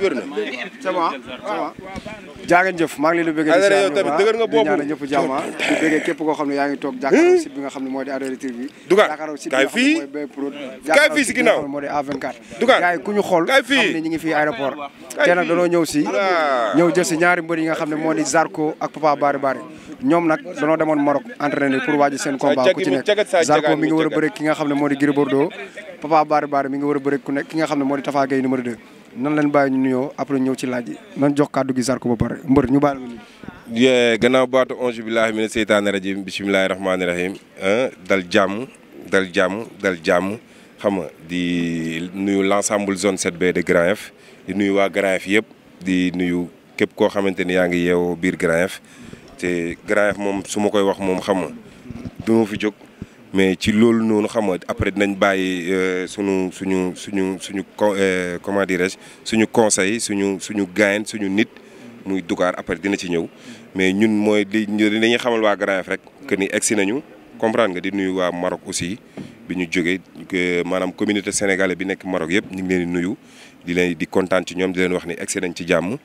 wér na. c'est bon jaa ngeen jëf maa ngi leen di bëgg di yow tamit dëgër nga boobu ñaan ñëpp jàmm di bëgg képp koo xam ne yaa ngi toog jàkkaarloo site bi nga xam ne moo di Adori TV Dugar kaay fii kaay fii si ginnaaw moo di A24 Dugar gars yi ku ñu xool xam ne ñi ngi fii aéroport te nag dañoo ñëw si ñëw jël si ñaari mbër yi nga xam ne moo di Zarko ak Papa Bari Bari ñoom nag dañoo demoon Maroc entraîné pour waaj seen combat ku ci nekk Zarko mi ngi war a bëre ki nga xam ne moo di Gris Bordeaux Papa Bari Bari mi ngi war a bëre ku nekk ki nga xam ne moo di Tafa Gueye numéro 2 nan leen bàyyi ñu nuyoo après ñëw ci laaj yi nan jox kàddu gi Zarko ba pare mbër ñu bàyyi la ñu gannaaw baatu onge billahi mina seytaani rajim bisimilahi rahmaani rahim dal jàmm xam nga di nuyu l'ensemble zone 7B de Grand Yoff di nuyu waa Grand Yoff yëpp di nuyu képp koo xamante ni yaa ngi yeewoo biir Grand Yoff te Grand Yoff moom su ma koy wax moom xam nga du ma fi jóg mais ci loolu noonu xam nga après dinañ bàyyi suñu comment dirais-je suñu conseil suñu gaayen suñu nit muy Dugar après dina ci ñëw mais ñun mooy dañuy xamal waa Grand Yoff rek que ni egsi nañu comprendre nga di nuyu waa Maroc aussi bi ñu jógee maanaam communauté sénégalais bi nekk Maroc yëpp ñu ngi leen di nuyu di kontaan ci ñoom di leen wax ni egsi nañ ci jàmm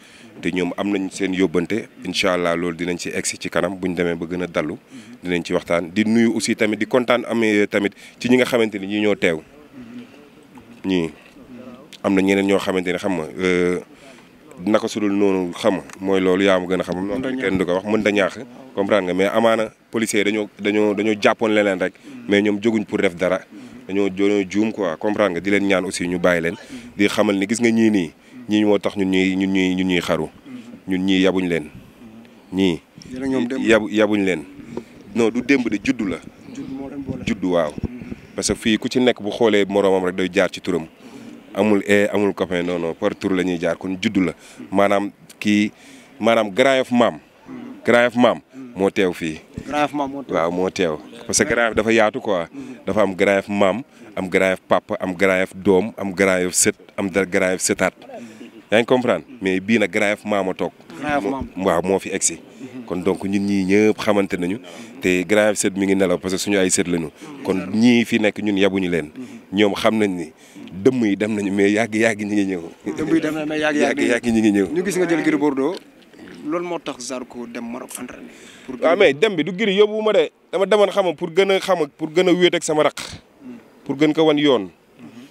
te ñoom am nañ seen yóbbante incha allah loolu dinañ ci egsi ci kanam bu ñu demee ba gën a dallu dinañ ci waxtaan di nuyu aussi tamit di kontaan amee tamit ci ñi nga xamante ni ñi ñoo teew ñii am na ñeneen ñoo xamante ni xam nga naka sudul noonu xam nga mooy loolu yaa ma gën a xam kenn du ko wax mën da ñaax comprendre nga mais amaana policiers yi dañoo jàppoon leneen rek mais ñoom jóguñ pour def dara dañoo juum quoi comprendre nga di leen ñaan aussi ñu bàyyi leen di xamal ni gis nga ñii moo tax ñun ñuy xaru ñun ñii yabuñ leen ñii yabuñ leen non du démb de juddu la juddu waaw parce que fii ku ci nekk bu xoolee moroomam rek day jaar ci turam amul copain non par tur la ñuy jaar kon juddu la maanaam Grand Yoff maam moo teew fii waaw moo teew parce que Grand Yoff dafa yaatu quoi dafa am Grand Yoff maam am Grand Yoff papa am Grand Yoff doom am Grand Yoff sët am Grand Yoff sëtaat yaa ngi comprendre mais bii nag Grand Yoff maam a toog waaw moo fi egsi kon donc ñun ñii ñëpp xamante nañu te Grand Yoff sët mi ngi nelaw parce que suñu ay sët lañu kon ñii fi nekk ñun yabuñu leen ñoom xam nañ ni dëmm yi dem nañu mais yàgg ñi ngi ñëw dëmm yi dem nañu mais yàgg ñi ngi ñëw ñu gis nga jël Gris Bordeaux loolu moo tax Zarko dem Maroc entraîné waaw mais dem bi du Gris yóbbu ma de dama demoon pour gën a wéet ak sama raq pour gën ko wan yoon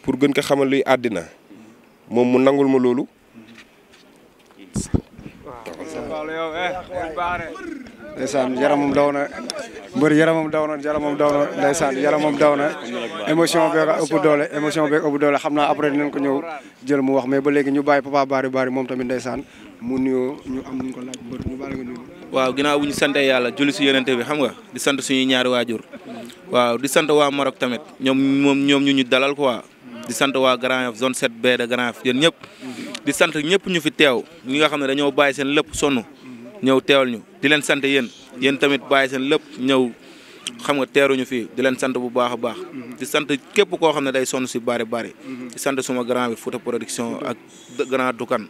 pour gën ko xamal luy àddina moom mu nangul ma loolu ndeysaan yaramam daw na mbër yaramam daw na ndeysaan yaramam daw na émotion beeg ëpp doole xam naa après dinañ ko ñëw jël mu wax mais ba léegi ñu bàyyi Papa Bari moom tamit ndeysaan mu nuyoo ñu am nuñ ko laaj mbër ñu bàyyi nga nuyu. waaw ginnaaw bu ñu sante yàlla julli si yonente bi xam nga di sant suñuy ñaari waajur waaw di sant waa Maroc tamit ñoom ñu dalal quoi di sant waa Grand Yoff zone 7B de Grand Yoff yéen ñëpp di sant ñëpp ñu fi teew ñi nga xam ne dañoo bàyyi seen lépp sonn ñëw teewal ñu di leen sant yéen tamit bàyyi seen lépp ñëw xam nga teeruñu fii di leen sant bu baax a baax di sant képp koo xam ne day sonn si bari di sant suma grand bi Fouta production ak grand Dukan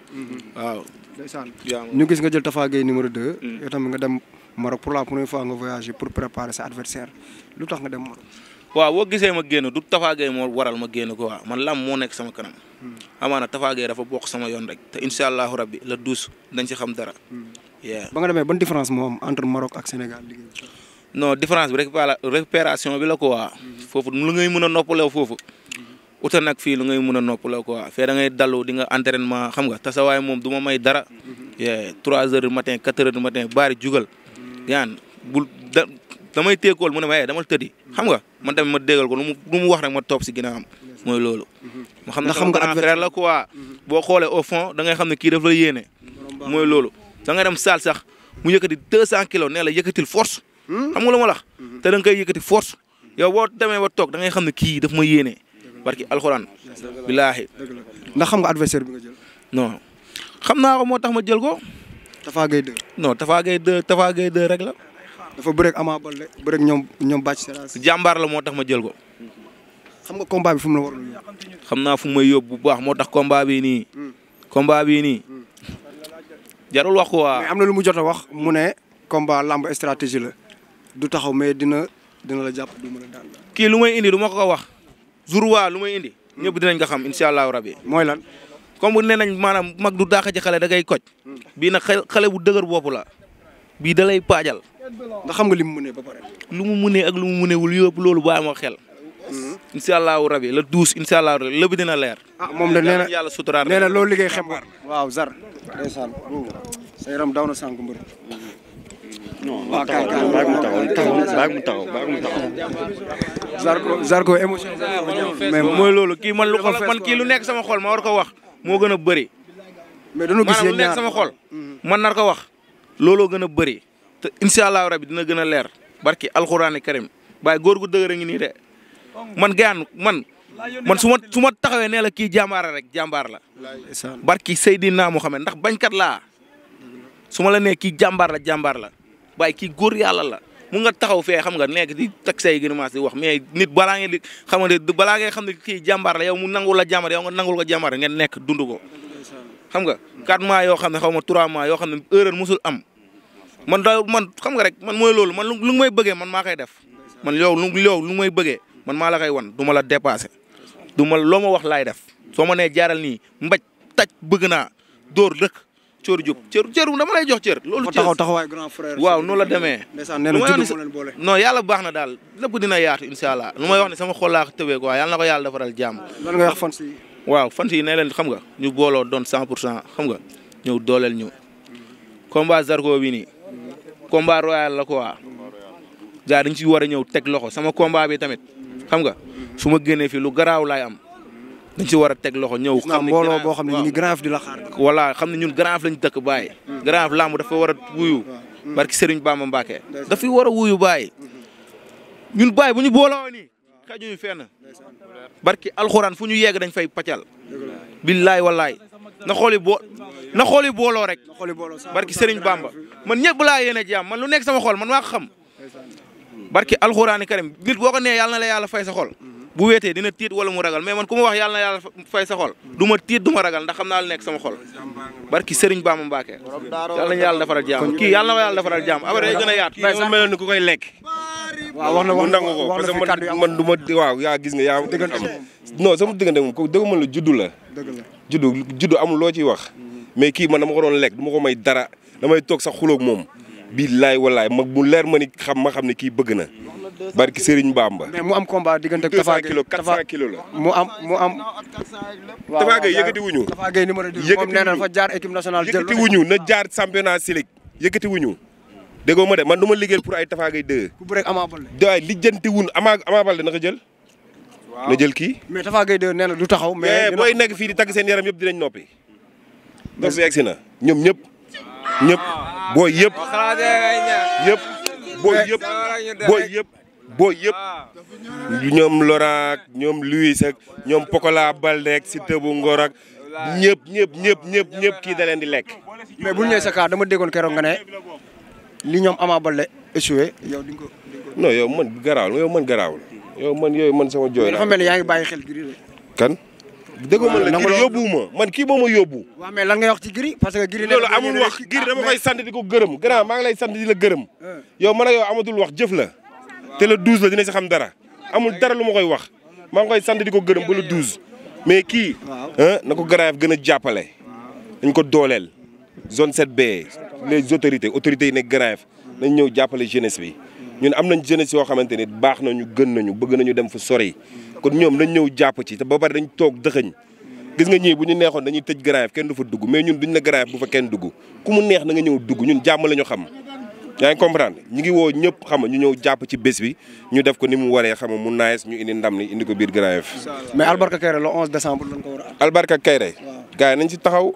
waaw ñu gis nga jël Tafa Gueye numéro 2 yow tamit nga dem Maroc pour la première fois nga voyager pour préparer sa adversaire lu tax nga dem Maroc waaw boo gisee ma génn du Tafa Gueye moo waral ma génn quoi man lam moo nekk sama kanam amaana Tafa Gueye dafa bokk sama yoon rek te incha allahu rabbi la 12 dañ ci xam dara ba nga demee ban différence moo am entre Maroc ak Sénégal liggéey non différence bi récupération bi la quoi foofu lu ngay mën a noppalew foofu uta nag fii lu ngay mën a noppalew quoi fee da ngay dallu di nga entraînement xam nga tasawaay moom du ma may dara 3 heures du matin 4 heures du matin bari jugal gaan bul damay teekool mu ne ma damal tëddi xam nga man tamit ma déggal ko lu mu wax rek ma topp si ginnaawam mooy loolu ma xam ne sama grand frère la quoi boo xoolee au fond da ngay xam ne kii daf la yéene mooy loolu da nga dem saal sax mu yëkkati 200 kilos nee la yëkkatil force xam nga lu ma lax te da nga koy yëkkati force yow boo demee ba toog da ngay xam ne kii daf ma yéene barki alxuraan bilaahi ndax xam nga adversaire bi nga jël non xam naa ko moo tax ma jël ko Tafa Gueye 2 non Tafa Gueye 2 rek la dafa bëreeg Ama Baldé bëreeg ñoom Bathie Seras jàmbaar la moo tax ma jël ko xam nga combat bi fu mu la war a yóbbu xam naa fu may yóbbu bu baax moo tax combat bii nii jarul wax ko waa mais am na lu mu jot a wax mu ne combat lamb stratégie la du taxaw mais dina la jàpp du mën a daan lu may indi du ma ko wax jour waa lu may indi ñëpp dinañ ko xam incha allahu rabi mooy lan comme nee nañ maanaam mag du daax ci xale da ngay koj bii nag xale bu dëgër bopp la bii da lay paajal. ndax xam nga li mu mënee ba pare. lu mu mënee ak lu mu mëneewul yëpp loolu bàyyi ma xel. incha allahu rabi la 12 incha allahu rabi lépp dina leer. moom de nee na yàlla suturaat nee na loolu liggéey xem waaw Zar. ndeysaan sa yaram daw na sànq mbër. non waaw kay bàyyi mu taxaw. Zarko émotion. mais mooy loolu kii man kii lu nekk sama xol ma war ko wax moo gën a bëri. mais dañoo gis maanaam lu nekk sama xol. man nar ko wax looloo gën a bëri te incha allahu rabi dina gën a leer barki alxuraani karim bàyyi góor gu dëgër a ngi nii de man gaan man su ma taxawee nee la kii jàmbaar rek jàmbaar la. barki Seydina Muhammad ndax bañkat laa su ma la nee kii jàmbaar la bàyyi kii góor yàlla la mu nga taxaw fee xam nga nekk di teg say gënamaas di wax mais nit balaa ngeen di xam ne kii jàmbaar la yow mu nangul la jàmbaar yow nga nangul ko jàmbaar ngeen nekk dund ko. xam nga 4 mois yoo xam ne xaw ma 3 mois yoo xam ne erreur musul am man xam nga rek man mooy loolu man lu may bëggee man maa koy def man yow lu may bëggee man maa la koy wan du ma la dépassé loo ma wax laay def soo ma nee jaaral nii mbaj taj bëgg naa dóor dëkk cóor jub cër dama lay jox cër. loolu cër taxawaay grand frère. waaw noonu la demee. non yàlla baax na daal lépp dina yaatu incha allah lu may wax ne sama xol laa ko tëbee quoi yàlla na ko yàlla defaral jàmm. lan nga wax fan si. waaw fan yi ne leen xam nga ñu booloo doon 100% xam nga ñëw dooleel ñu. combat Zarko bi nii combat royal la quoi gars dañ ci war a ñëw teg loxo sama combat bi tamit xam nga su ma génnee fii lu garaaw laay am dañ ci war a teg loxo ñëw. xam ne mbooloo boo xam ne ñu ngi Grand Yoff di la xaar. voilà xam ne ñun Grand Yoff lañ dëkk Baye. Grand Yoff lamb dafa war a wuyu. barki Serigne Bamba Mbacke. dafay war a wuyu Baye. ñun Baye bu ñu booloo nii xajuñu fenn. barki alxuraan fu ñu yegg dañ fay paccal. billaay wallaay na xooli booloo rek. barki Serigne Bamba man ñëpp laa yéene jàmm man lu nekk sama xol man maa ko xam. barki alxuraani karim nit boo ko nee yàlla na la yàlla fay sa xol. bu weetee dina tiit wala mu ragal mais man ku ma wax yàlla na yàlla fay sa xol du ma tiit du ma ragal ndax xam naa lu nekk sama xol barki Serigne Bamba Mbacke yàlla nañu yàlla defaral jàmm kii yàlla na ma yàlla defaral jàmm après day gën a yaatu. mais sama meloon ni ku koy lekk. waaw wax na mu nangu ko parce que man du ma waaw yaa gis nga yaa am non sama diggante moom ko dëgg man la juddu la. juddu amul loo ciy wax mais kii man dama ko doon lekk du ma ko may dara damay toog sax xuloog moom billaay wallaay mag mu leer ma ni ma xam ne kii bëgg na barki Serigne Bamba. mais mu am combat diggante ak Tafa Gueye 400 kilos la. mu am. Tafa Gueye yëkkati wuñu. Tafa Gueye numéro 2 moom nee na dafa jaar équipe nationale. yëkkati wuñu na jaar championnat Sénégal yëkkati wuñu. déggoo ma de man du ma liggéeyal pour ay Tafa Gueye 2. ku bëreeg Ama Baldé. waaye lijjanti wuñu Ama Baldé na ko jël. na jël kii. mais Tafa Gueye 2 nee na du taxaw. mais booy nekk fii di tagg seen yaram yëpp dinañ noppi. donc bi egsi na ñoom ñëpp. booy yëpp. booy yëpp ñoom Laurent ak ñoom Louis ak ñoom Pokola Baldé ak Siteu bu Ngor ak ñëpp kii da leen di lekk. mais bu ñu ñëwee sa cas dama déggoon keroog nga ne li ñoom Ama Baldé échoué yow di nga ko. non yow man garaawul yooyu man sama jooy la. dafa mel ni yaa ngi bàyyi xel Gris. kan. déggoo man la Gris yóbbuwuma man kii moo ma yóbbu. waaw mais lan ngay wax ci Gris parce que Gris loolu amul wax Gris dama koy sant di ko gërëm grand maa ngi lay sant di la gërëm. yow man ak yow amatul wax jëf la. te le 12 la dina si xam dara amul dara lu ma koy wax maa ngi koy sant di ko gërëm ba le 12 mais kii na ko Grand Yoff gën a jàppale dañ ko dooleel zone 7B les autorités yi nekk Grand Yoff nañ ñëw jàppale jeunesse bi ñun am nañ jeunesse yoo xamante ni baax nañu gën nañu bëgg nañu dem fa sori kon ñoom nañ ñëw jàpp ci te ba pare dañ toog dëxëñ gis nga ñii bu ñu neexoon dañuy tëj Grand Yoff kenn du fa dugg mais ñun duñ na Grand Yoff bu fa kenn dugg ku mu neex na nga ñëw dugg ñun jàmm la ñu xam yaa ngi comprendre ñu ngi woo ñëpp xam nga ñu ñëw jàpp ci bés bi ñu def ko ni mu waree xam nga mu naes ñu indi ndam ni indi ko biir Grand Yoff. mais Albarka Kairé le 11 décembre lañ ko war a. Albarka Kairé. gars yi nañ ci taxaw.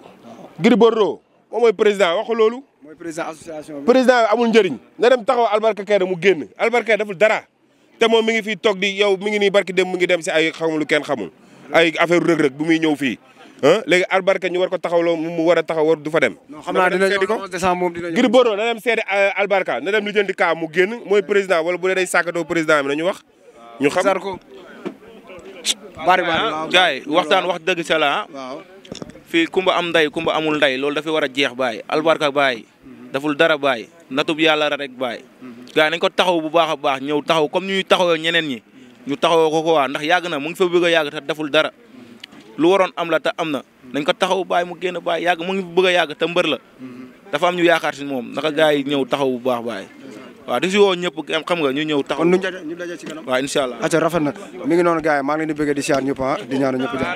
Gris Bordeaux moom mooy président wax ko loolu. mooy président association bi. président bi amul njëriñ. na dem taxaw Albarka Kairé mu génn Albarka Kairé deful dara te moom mi ngi fii toog di yow mi ngi nii barki dem mu ngi dem si ay xamul lu kenn xamul ay affaire rëg-rëg bu muy ñëw fii léegi Albarka ñu war ko taxawloo mu war a taxaw war du fa dem. non xam naa dina ñëw décembre moom dina ñëw. Gris Bordeaux na dem seede Albarka na dem lu jëndi kaa mu génn mooy président wala bu dee day sàkkatoo président bi nañu wax. ñu xam Zarko. bari gars yi waxtaan wax dëgg sa la waaw. fii kumba am nday kumba amul nday loolu dafay war a jeex baay Albarka baay daful dara baay natub yàlla rek baay. gars yi nañ ko taxaw bu baax a baax ñëw taxaw comme ñuy taxawoo ñeneen ñi ñu taxawoo ko waa ndax yàgg na mu ngi fa bëgg a yàgg te deful dara lu waroon am la te am na dañ ko taxaw bàyyi mu génn bàyyi yàgg mu ngi bëgg a yàgg te mbër la dafa am ñu yaakaar si moom naka gars yi ñëw taxaw bu baax bàyyi waaw di si woo ñëpp xam nga ñu ñëw taxaw kon ñu daje ci kanam waaw incha allah acca rafet na mi ngi noonu gars yi maa ngi leen di bëgg di siyaar ñëpp di ñaanal ñëpp jàmm